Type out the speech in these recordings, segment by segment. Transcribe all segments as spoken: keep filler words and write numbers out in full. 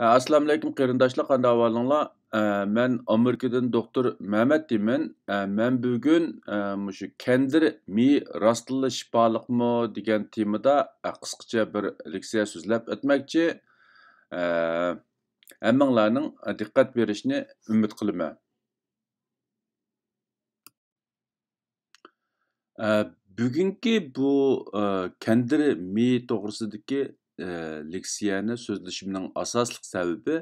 ئەسسالامۇئەلەيكۇم قېرىنداشلار، قانداق ئەھۋالىڭلار؟ ئە، مەن ئامېرىكىدىن دوختۇر مەمەت دېيمەن. ئە، مەن بۈگۈن، ئە، مۇشۇ كەندىر مېيى راستتىنلا شىپالىقمۇ دېگەن تېمىدا، ئە، قىسقىچە بىر لېكسىيە سۆزلەپ ئۆتمەكچى. ئە، ھەممىڭلارنىڭ دىققەت بېرىشىنى ئۈمىد قىلىمەن. ئە، بۈگۈنكى بۇ، ئە، كەندىر مېيى توغرىسىدىكى، ئە، لېكسىيەنى سۆزلىشىمنىڭ ئاساسلىق سەۋەبى،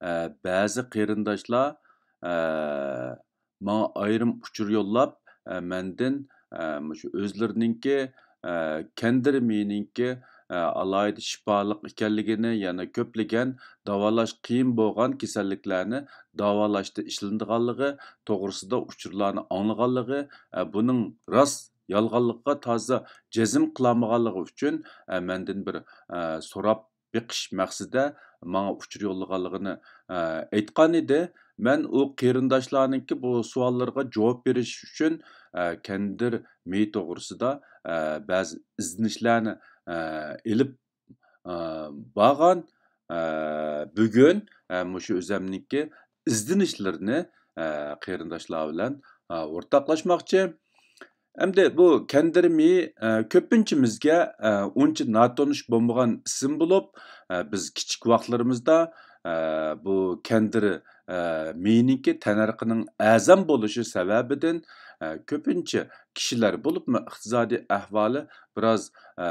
ئە، بەزى قېرىنداشلار، ئە، ماڭا ئايرىم ئۇچۇر يوللاپ، ئە، مەندىن، ئە، مۇشۇ ئۆزلىرىنىڭكى، ئە، كەندىر مېيىنىڭكى، ئە، ئالاھىدە شىپالىق ئىكەنلىكىنى، يەنە كۆپلىگەن داۋالاش قىيىن بولغان كېسەللىكلەرنى داۋالاشتا ئىشلىنىدىغانلىقى توغرىسىدا ئۇچۇرلارنى ئاڭلىغانلىقى، ئە، بۇنىڭ راست يالغانلىقىغا تازا جەزم قىلالمىغانلىقى ئۈچۈن، ئە، مەندىن بىر، ئە، سوراپ بېقىش مەقسىتىدە ماڭا ئۇچۇر يوللىغانلىقىنى، ئە، ئېيتقان ئىدى. مەن ئۇ قېرىنداشلارنىڭكى بۇ سوئاللىرىغا جاۋاب بېرىش ئۈچۈن، ئە، كەندىر مېيى توغرىسىدا، ئە، بەزى ئىزدىنىشلەرنى، ئە، ئېلىپ، ئە، بارغان. ئە، بۈگۈن، ئە، مۇشۇ ئۆزەمنىڭكى ئىزدىنىشلىرىنى، ئە، قېرىنداشلار بىلەن، ئە، ئورتاقلاشماقچى. ئەمدى بۇ كەندىر مېيى، ئە، كۆپىنچىمىزگە، ئە، ئۇنچە ناتونۇش بولمىغان ئىسىم بولۇپ، ئە، بىز كىچىك ۋاقىتلىرىمىزدا، ئە، بۇ كەندىر، ئە، مېيىنىڭكى تەننەرخىنىڭ ئەرزان بولۇشى سەۋەبىدىن، ئە، كۆپىنچە كىشىلەر، بولۇپمۇ ئىقتىسادىي ئەھۋالى بىراز، ئە،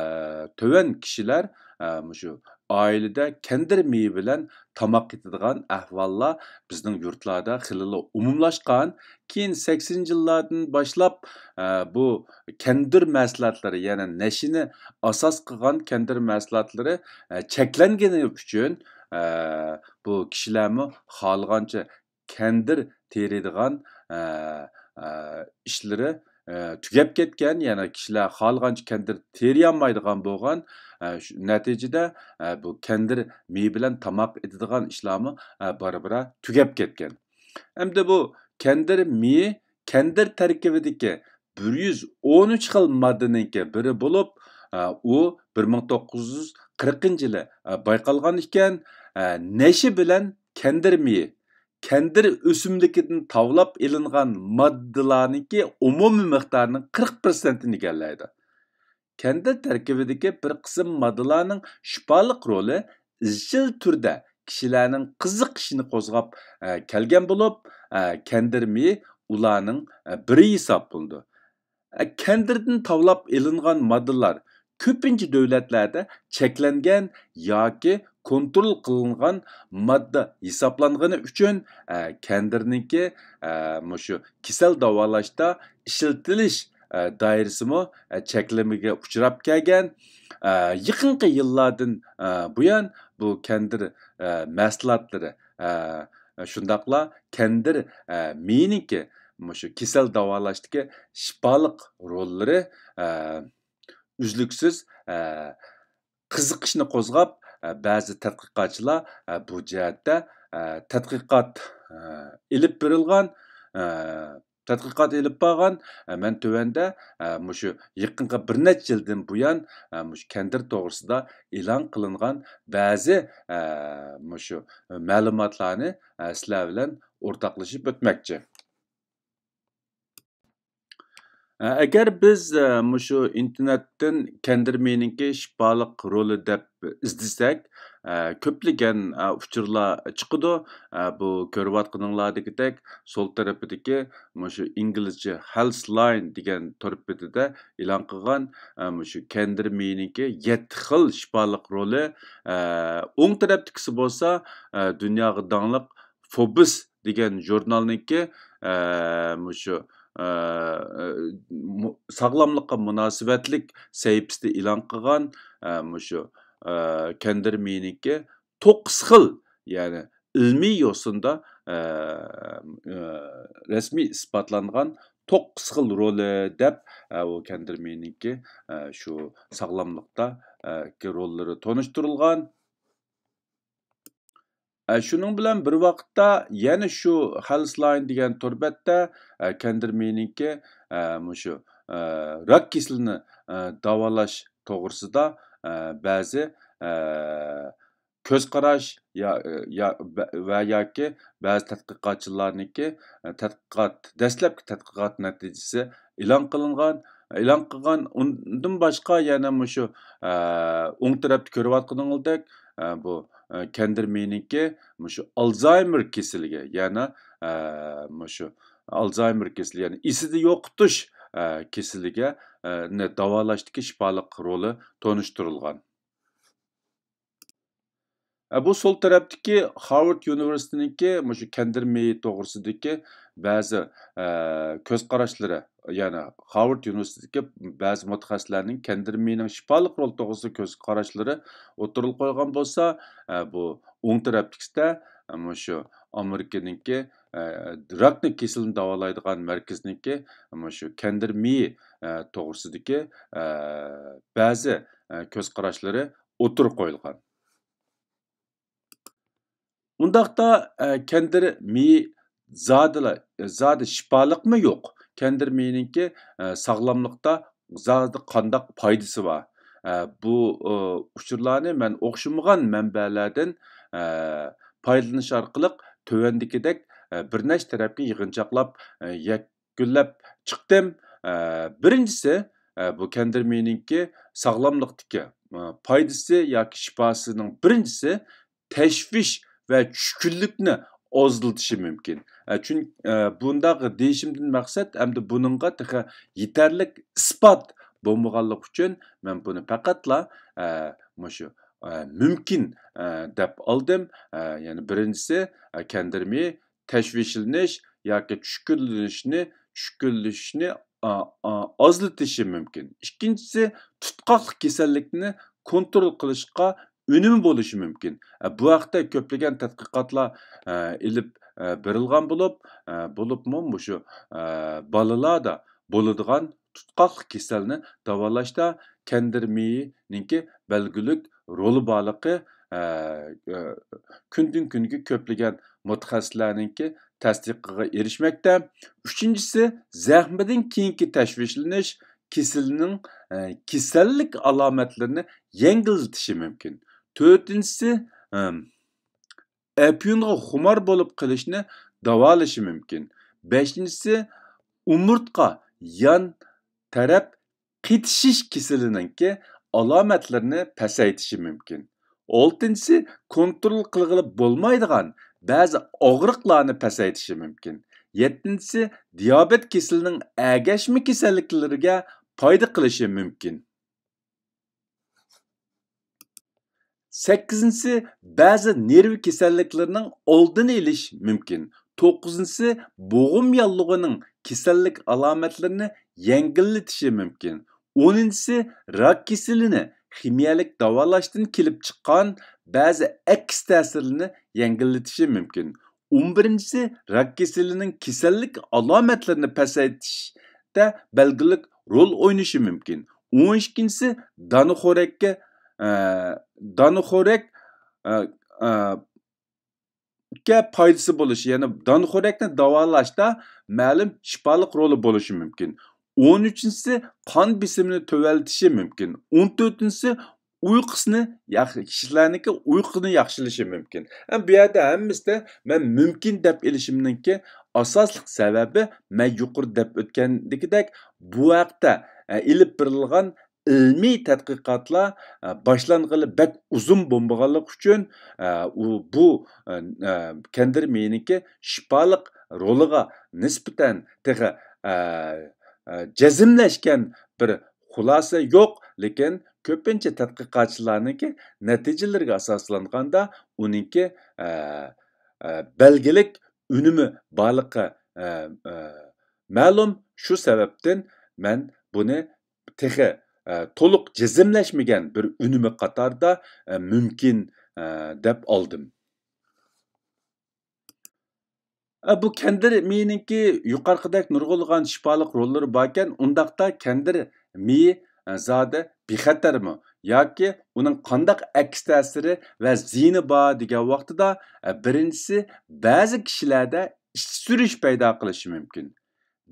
تۆۋەن كىشىلەر، ئە، مۇشۇ ئائىلىدە كەندىر مېيى بىلەن تاماق يېتىدىغان ئەھۋاللار بىزنىڭ يۇرتلاردا خېلىلا ئومۇملاشقان. كېيىن سەكسىنىنچى يىللاردىن باشلاپ، ئە، بۇ كەندىر مەھسۇلاتلىرى، يەنى نەشىنى ئاساس قىلغان كەندىر مەھسۇلاتلىرى، ئە، چەكلەنگىنى ئۈچۈن، ئە، بۇ كىشىلەرمۇ خالىغانچە كەندىر تېرىيدىغان، ئە، ئە، ئىشلىرى، ئە، تۈگەپ كەتكەن، يەنى كىشىلەر خالىغانچە كەندىر تېرىيالمايدىغان بولغان. ئە، شۇ نەتىجىدە، ئە، بۇ كەندىر مېيى بىلەن تاماق ئېتىدىغان ئىشلارمۇ، ئە، بارا-بارا تۈگەپ كەتكەن. ئەمدى بۇ كەندىر مېيى كەندىر تەركىبىدىكى بىر يۈز ئون ئۈچ خىل ماددىنىڭكى بىرى بولۇپ، ئە، ئۇ بىر مىڭ توققۇز يۈز قىرىقىنچى يىلى، ئە، بايقالغان ئىكەن. ئە، نەشە بىلەن كەندىر مېيى، كەندىر ئۆسۈملۈكىدىن تاۋلاپ ئېلىنغان ماددىلارنىڭكى ئومۇمىي مىقدارىنىڭ قىرىق پىرسەنتىنى ئىگىلەيدۇ. كەندىر تەركىبىدىكى بىر قىسىم ماددىلارنىڭ شىپالىق رولى ئىزچىل تۈردە كىشىلەرنىڭ قىزىقىشىنى قوزغاپ، ئە، كەلگەن بولۇپ، ئە، كەندىر مېيى ئۇلارنىڭ، ئە، بىرى ھېسابلىنىدۇ. ئە، كەندىردىن تاۋلاپ ئېلىنغان ماددىلار كۆپىنچە دۆلەتلەردە چەكلەنگەن ياكى كونترول قىلىنغان ماددا ھېسابلانغىنى ئۈچۈن، ئە، كەندىرنىڭكى، ئە، مۇشۇ كېسەل داۋالاشتا ئىشلىتىلىش، ئە، دائىرىسىمۇ، ئە، چەكلىمىگە ئۇچراپ كەلگەن. ئە، يېقىنقى يىللاردىن، ئە، بۇيان بۇ كەندىر، ئە، مەھسۇلاتلىرى، ئە، شۇنداقلا كەندىر، ئە، مېيىنىڭكى مۇشۇ كېسەل داۋالاشتىكى شىپالىق روللىرى، ئە، ئۈزلۈكسىز، ئە، قىزىقىشنى قوزغاپ، ئە، بەزى تەتقىقاتچىلار، ئە، بۇ جەھەتتە، ئە، تەتقىقات، ئە، ئېلىپ بېرىلغان، ئە، تەتقىقات ئېلىپ بارغان. ئە، مەن تۆۋەندە، ئە، مۇشۇ يېقىنقى بىر نەچچە يىلدىن بۇيان، ئە، مۇشۇ كەندىر توغرىسىدا ئېلان قىلىنغان بەزى، ئە، مۇشۇ مەلۇماتلارنى، ئە، سىلەر بىلەن ئورتاقلىشىپ ئۆتمەكچى. ئەگەر بىز، ئە، مۇشۇ ئىنتېرنېتتىن كەندىر مېيىنىڭكى شىپالىق رولى دەپ ئىزدىسەك، ئە، كۆپلىگەن، ئە، ئۇچۇرلار چىقىدۇ. ئە، بۇ كۆرۈۋاتقىنىڭلاردىكىدەك سول تەرىپىدىكى مۇشۇ ئىنگلىزچە Healthline دېگەن تور بېتىدە ئېلان قىلغان، ئە، مۇشۇ كەندىر مېيىنىڭكى يەتتە خىل شىپالىق رولى. ئە، ئوڭ تەرەپتىكىسى بولسا، ئە، دۇنياغا داڭلىق فوبس دېگەن ژۇرنالنىڭكى، ئە، مۇشۇ، ئە، مۇ-، ساغلاملىققا مۇناسىۋەتلىك سەھىپىسىدە ئېلان قىلغان، ئە، مۇشۇ، ئە، كەندىر مېيىنىڭكى توققۇز خىل، يەنى ئىلمىي يوسۇندا، ئە، ئە، رەسمىي ئىسپاتلانغان توققۇز خىل رولى دەپ، ئە، ئۇ كەندىر مېيىنىڭكى، ئە، شۇ ساغلاملىقتا، ئە، كى روللىرى تونۇشتۇرۇلغان. ئە، شۇنىڭ بىلەن بىر ۋاقىتتا يەنە شۇ Healthline دېگەن تور بەتتە، ئە، كەندىر مېيىنىڭكى، ئە، مۇشۇ، ئە، راك كېسىلىنى، ئە، داۋالاش توغرىسىدا، ئە، بەزى، ئە، كۆز قاراش يا، يا، ۋە ياكى بەزى تەتقىقاتچىلارنىڭكى، ئە، تەتقىقات، دەسلەپكى تەتقىقات نەتىجىسى ئېلان قىلىنغان، ئېلان قىلغان. ئۇندىن باشقا يەنە مۇشۇ، ئە، ئوڭ تەرەپتە كۆرۈۋاتقىنىڭىزدەك، ئە، بۇ، ئە، كەندىر مېيىنىڭكى مۇشۇ ئالزايمېر كېسىلىگە، يەنە، ئە، مۇشۇ ئالزايمېر كېسىلى، يەنى ئېسىدە يوقىتىش، ئە، كېسىلىگە، ئە، نى داۋالاشتىكى شىپالىق رولى تونۇشتۇرۇلغان. ئە، بۇ سول تەرەپتىكى خارۋارد ئۇنىۋېرسىتېتىنىڭكى مۇشۇ كەندىر مېيى توغرىسىدىكى بەزى، ئە، كۆز قاراشلىرى، يەنى خارۋارد ئۇنىۋېرسىتېتىدىكى بەزى مۇتەخەسسىسلەرنىڭ كەندىر مېيىنىڭ شىپالىق رول توغرىسىدا كۆز قاراشلىرى ئوتتۇرىغا قويغان بولسا، ئە، بۇ ئوڭ تەرەپتىكىسىدە، ئە، مۇشۇ ئامېرىكىنىڭكى، ئە، راكنى كېسىلىنى داۋالايدىغان مەركىزنىڭكى مۇشۇ كەندىر مېيى، ئە، توغرىسىدىكى، ئە، بەزى، ئە، كۆز قاراشلىرى ئوتتۇرىغا قويۇلغان. ئۇنداقتا، ئە، كەندىر مېيى زادىلا، زادى شىپالىقمۇ يوق؟ كەندىر مېيىنىڭكى، ئە، ساغلاملىقتا زادى قانداق پايدىسى بار؟ ئە، بۇ، ئۇ، ئۇچۇرلارنى مەن ئوخشىمىغان مەنبەلەردىن، ئە، پايدىلىنىش ئارقىلىق تۆۋەندىكىدەك، ئە، بىر نەچچە تەرەپكە يىغىنچاقلاپ، ئە، يەكۈنلەپ چىقتىم. ئە، بىرىنچىسى، ئە، بۇ كەندىر مېيىنىڭكى ساغلاملىقتىكى، ئە، پايدىسى ياكى شىپاسىنىڭ بىرىنچىسى تەشۋىش ۋە چۈشكۈنلۈكنى ئازلىتىشى مۇمكىن. ئە، چۈن-، ئە، بۇنداق دېيىشىمدىن مەقسەت ئەمدى بۇنىڭغا تېخى يېتەرلىك ئىسپات بولمىغانلىقى ئۈچۈن مەن بۇنى پەقەتلا، ئە، مۇشۇ، ئە، مۇمكىن، ئە، دەپ ئالدىم. ئە، يەنى بىرىنچىسى، ئە، كەندىر مېيى تەشۋىشلىنىش ياكى چۈشكۈنلىنىشنى، چۈشكۈنلىشىشنى، ئا، ئا، ئازلىتىشى مۇمكىن. ئىككىنچىسى، تۇتقاقلىق كېسەللىكنى كونترول قىلىشقا ئۈنۈمى بولۇشى مۇمكىن. ئە، بۇ ھەقتە كۆپلىگەن تەتقىقاتلار، ئە، ئېلىپ، ئە، بېرىلغان بولۇپ، ئە، بولۇپمۇ مۇشۇ، ئە، بالىلاردا بولىدىغان تۇتقاقلىق كېسەلنى داۋالاشتا كەندىر مېيىنىڭكى بەلگىلىك رولى بارلىقى، ئە، ئە، كۈندىن كۈنگە كۆپلىگەن مۇتەخەسسىسلەرنىڭكى تەستىقىغا ئېرىشمەكتە. ئۈچىنچىسى، زەخمىدىن كېيىنكى تەشۋىشلىنىش كېسىلىنىڭ، ئە، كېسەللىك ئالامەتلىرىنى يەڭگىللىتىشى مۇمكىن. تۆتىنچىسى، ئەم، ئەپيۈنغا خۇمار بولۇپ قېلىشنى داۋالىشى مۇمكىن. بەشىنچىسى، ئومۇرتقا يان تەرەپ قېتىشىش كېسىلىنىڭكى ئالامەتلىرىنى پەسەيتىشى مۇمكىن. ئالتىنچىسى، كونترول قىلغىلى بولمايدىغان بەزى ئاغرىقلارنى پەسەيتىشى مۇمكىن. يەتتىنچىسى، دىيابېت كېسىلىنىڭ ئەگەشمە كېسەللىكلىرىگە پايدا قىلىشى مۇمكىن. سەككىزىنچىسى، بەزى نېرۋا كېسەللىكلىرىنىڭ ئالدىنى ئېلىش مۇمكىن. توققۇزىنچىسى، بوغۇم ياللۇغىنىڭ كېسەللىك ئالامەتلىرىنى يەڭگىللىتىشى مۇمكىن. ئونىنچىسى، راك كېسىلىنى خىمىيەلىك داۋالاشتىن كېلىپ چىققان بەزى ئەكس تەسىرلىرىنى يەڭگىللىتىشى مۇمكىن. ئون بىرىنچىسى، راك كېسىلىنىڭ كېسەللىك ئالامەتلىرىنى پەسەيتىشتە بەلگىلىك رول ئوينىشى مۇمكىن. ئون ئىككىنچىسى، دانىخورەككە، ئە، دانىخورەك، ئە، ئە، كە پايدىسى بولۇشى، يەنى دانىخورەكنى داۋالاشتا مەلۇم شىپالىق رولى بولۇشى مۇمكىن. ئون ئۈچىنچىسى، قان بېسىمىنى تۆۋەنلىتىشى مۇمكىن. ئون تۆتىنچىسى، ئۇيقۇسىنى ياخ-، كىشىلەرنىڭكى ئۇيقۇنى ياخشىلىشى مۇمكىن. ئەمما بۇ يەردە ھەممىسىدە مەن مۇمكىن دەپ ئېلىشىمنىڭكى ئاساسلىق سەۋەبى، مەن يۇقىرىدا دەپ ئۆتكەندىكىدەك، بۇ ھەقتە، ئە، ئېلىپ بېرىلغان ئىلمىي تەتقىقاتلار، ئە، باشلانغىلى بەك ئۇزۇن بولمىغانلىقى ئۈچۈن، ئە، ئۇ، بۇ، ئە، ئە، كەندىر مېيىنىڭكى شىپالىق رولىغا نىسبەتەن تېخى، ئە، ئە، جەزملەشكەن بىر خۇلاسە يوق، لېكىن كۆپىنچە تەتقىقاتچىلارنىڭكى نەتىجىلىرىگە ئاساسلانغاندا، ئۇنىڭكى، ئە، ئە، بەلگىلىك ئۈنۈمى بارلىقى، ئە، ئە، مەلۇم. شۇ سەۋەبتىن مەن بۇنى تېخى، ئە، تولۇق جەزملەشمىگەن بىر ئۈنۈمى قاتارىدا، ئە، مۇمكىن، ئە، دەپ ئالدىم. ئە، بۇ كەندىر مېيىنىڭكى يۇقىرىقىدەك نۇرغۇنلىغان شىپالىق روللىرى باركەن، ئۇنداقتا كەندىر مېيى، ئە، زادى بىخەتەرمۇ؟ ياكى ئۇنىڭ قانداق ئەكس تەسىرى ۋە زىيىنى بار دېگەن ۋاقتىدا، ئە، بىرىنچىسى، بەزى كىشىلەردە ئىچ سۈرۈش پەيدا قىلىشى مۇمكىن.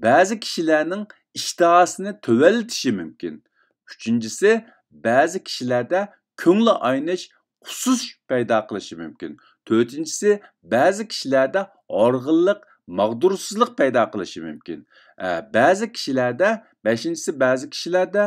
بەزى كىشىلەرنىڭ ئىشتىھاسىنى تۆۋەنلىتىشى مۇمكىن. ئۈچىنچىسى، بەزى كىشىلەردە كۆڭلى ئاينىش، قۇسۇش پەيدا قىلىشى مۈمكىن. تۆتىنچىسى، بەزى كىشىلەردە ھارغىنلىق، ماغدۇرسىزلىق پەيدا قىلىشى مۈمكىن. ئە، بەزى كىشىلەردە، بەشىنچىسى، بەزى كىشىلەردە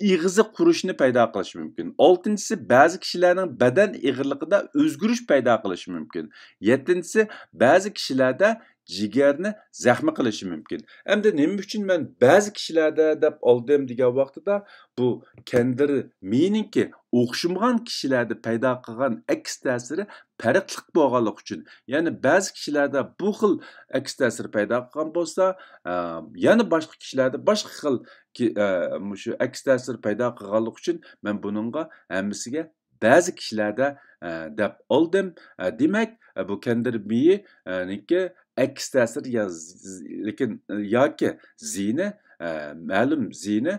ئېغىزى قۇرۇشنى پەيدا قىلىشى مۇمكىن. ئالتىنچىسى، بەزى كىشىلەرنىڭ بەدەن ئېغىرلىقىدا ئۆزگىرىش پەيدا قىلىشى مۇمكىن. يەتتىنچىسى، بەزى كىشىلەردە جىگەرنى زەخمە قىلىشى مۇمكىن. ئەمدى نېمە ئۈچۈن مەن بەزى كىشىلەردە دەپ ئالدىم دېگەن ۋاقتىدا، بۇ كەندىر مىيىنىڭكى ئوخشىمىغان كىشىلەردە پەيدا قىلغان ئەكس تەسىرى پەرقلىق بولغانلىقى ئۈچۈن، يەنى بەزى كىشىلەردە بۇ خىل ئەكس تەسىر پەيدا قىلغان بولسا، ئە، يەنە باشقا كىشىلەردە باشقا خىل كى-، ئە، مۇشۇ ئەكس تەسىر پەيدا قىلغانلىقى ئۈچۈن مەن بۇنىڭغا ھەممىسىگە بەزى كىشىلەردە، ئە، دەپ ئالدىم. ئە، دېمەك، ئە، بۇ كەندىر مېيى، ئە، نىڭكى ئەكس تەسىر يا ز-، ز-، لېكىن، ياكى زىيىنى، ئە، مەلۇم زىيىنى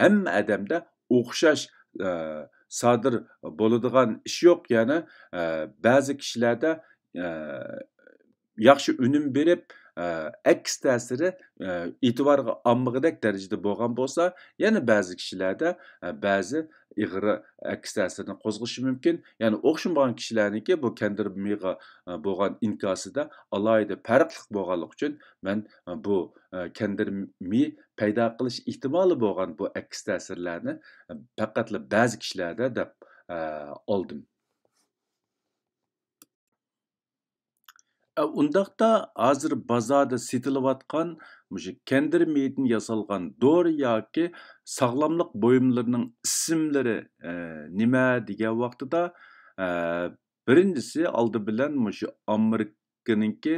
ھەممە ئادەمدە ئوخشاش، ئە، سادىر بولىدىغان ئىش يوق. يەنى، ئە، بەزى كىشىلەردە، ئە، ياخشى ئۈنۈم بېرىپ، ئە، ئەكس تەسىرى، ئە، ئېتىبارغا ئالمىغۇدەك دەرىجىدە بولغان بولسا، يەنە بەزى كىشىلەردە، ئە، بەزى ئېغىر ئەكس تەسىرىنى قوزغىشى مۇمكىن. يەنى ئوخشىمىغان كىشىلەرنىڭكى بۇ كەندىر مېيىغا، ئە، بولغان ئىنكاسىدا ئالاھىدە پەرقلىق بولغانلىقى ئۈچۈن مەن، ئە، بۇ، ئە، كەندىر مېيى پەيدا قىلىش ئېھتىمالى بولغان بۇ ئەكس تەسىرلەرنى، ئە، پەقەتلا بەزى كىشىلەردە دەپ، ئە، ئالدىم. ئە، ئۇنداقتا ھازىر بازاردا سېتىلىۋاتقان مۇشۇ كەندىر مېيىدىن ياسالغان دورا ياكى ساغلاملىق بۇيۇملىرىنىڭ ئىسىملىرى، ئە، نېمە دېگەن ۋاقتىدا، ئە، بىرىنچىسى ئالدى بىلەن مۇشۇ ئامېرىكىنىڭكى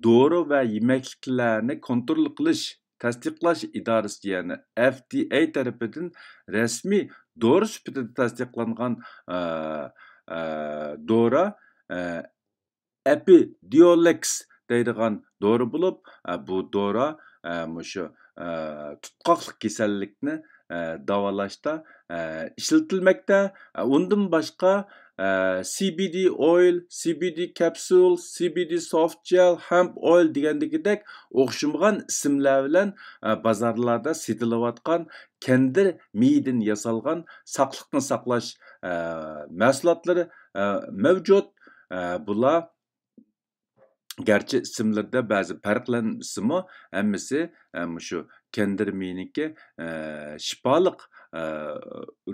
دورا ۋە يېمەكلىكلەرنى كونترول قىلىش، تەستىقلاش ئىدارىسى، يەنى ئەف دى ئەي تەرىپىدىن رەسمىي دورا سۈپىتىدە تەستىقلانغان، ئە، ئە، دورا، ئە، ئەپىدىيولېكس دەيدىغان دورا بولۇپ، ئە، بۇ دورا، ئە، مۇشۇ، ئە، تۇتقاقلىق كېسەللىكنى، ئە، داۋالاشتا، ئە، ئىشلىتىلمەكتە. ئە، ئۇندىن باشقا، ئە، سى بى دى ئويل، سى بى دى كەپسۇل، سى بى دى سوفت جېل، ھەمپ ئويل دېگەندىكىدەك ئوخشىمىغان ئىسىملەر بىلەن، ئە، بازارلاردا سېتىلىۋاتقان كەندىر مېيىدىن ياسالغان ساقلىقنى ساقلاش، ئە، مەھسۇلاتلىرى، ئە، مەۋجۇت. ئە، بۇلار گەرچە ئىسىملىرىدە بەزى پەرقلەنسىمۇ، ھەممىسى، ئە، مۇشۇ كەندىر مېيىنىڭكى، ئە، شىپالىق، ئە،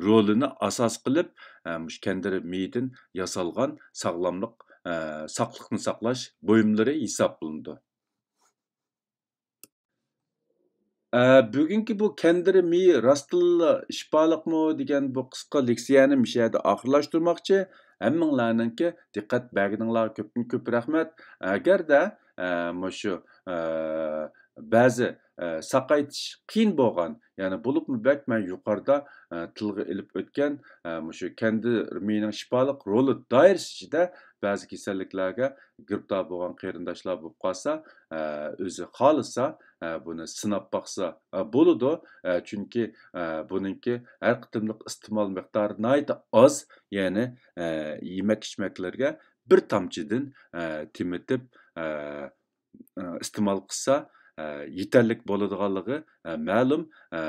رولىنى ئاساس قىلىپ، ئە، مۇشۇ كەندىر مېيىدىن ياسالغان ساغلاملىق، ئە، ساقلىقنى ساقلاش بۇيۇملىرى ھېسابلىنىدۇ. ئە، بۈگۈنكى بۇ كەندىر مېيى راستتىنلا شىپالىقمۇ دېگەن بۇ قىسقا لېكسىيەنى مۇشۇ يەردە ئاخىرلاشتۇرماقچى. ھەممىڭلارنىڭكى دىققەت بەرگىنىڭلارغا كۆپتىن كۆپ رەھمەت. ئەگەردە، ئە، مۇشۇ، ئە، بەزى، ئە، ساقايتىش قىيىن بولغان، يەنى بولۇپمۇ بەك مەن يۇقىرىدا، ئە، تىلغا ئېلىپ ئۆتكەن، ئە، مۇشۇ كەندىر مېيىنىڭ شىپالىق رولى دائىرىسى ئىچىدە بەزى كېسەللىكلەرگە گىرىپتار بولغان قېرىنداشلار بولۇپ قالسا، ئە، ئۆزى خالىسا، ئە، بۇنى سىناپ باقسا، ئە، بولىدۇ. ئە، چۈنكى، ئە، بۇنىڭكى ھەر قېتىملىق ئىستېمال مىقدارى ناھايىتى ئاز، يەنى، ئە، يېمەك-ئىچمەكلىرىگە بىر تامچىدىن، ئە، تېمىتىپ، ئە، ئە، ئىستېمال قىلسا، ئە، يېتەرلىك بولىدىغانلىقى، ئە، مەلۇم. ئە،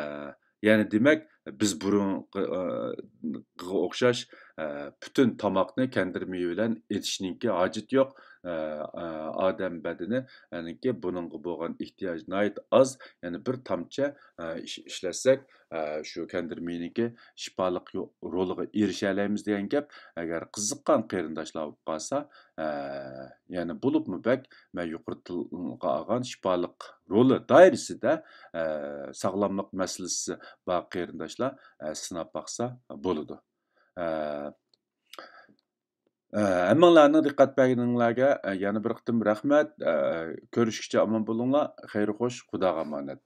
يەنى دېمەك، بىز بۇرۇنقىغا ئوخشاش، ئە، پۈتۈن تاماقنى كەندىر مېۋە بىلەن ئېتىشنىڭكى ھاجىتى يوق. ئە، ئە، ئادەم بەدىنى، يەنىكى بۇنىڭغا بولغان ئېھتىياج ناھايىتى ئاز. يەنى بىر تامچە، ئە، ئىش-، ئىشلەتسەك، ئە، شۇ كەندىر مېۋىنىڭكى شىپالىق يو-، رولىغا ئېرىشەلەيمىز دېگەن گەپ. ئەگەر قىزىققان قېرىنداشلار بولۇپ قالسا، ئە، يەنى بولۇپمۇ بەك مەن يۇقىرى تىلغا ئالغان شىپالىق رولى دائىرىسىدە، ئە، ساغلاملىق مەسىلىسى بار قېرىنداشلار، ئە، سىناپ باقسا بولىدۇ. ئە، ئە، ھەممىڭلارنىڭ دىققەت بەرگىنىڭلارگە، ئە، يەنە بىر قېتىم رەھمەت. ئە، كۆرۈشكىچە ئامان بولۇڭلار. خەير خوش، خۇداغا ئامانەت.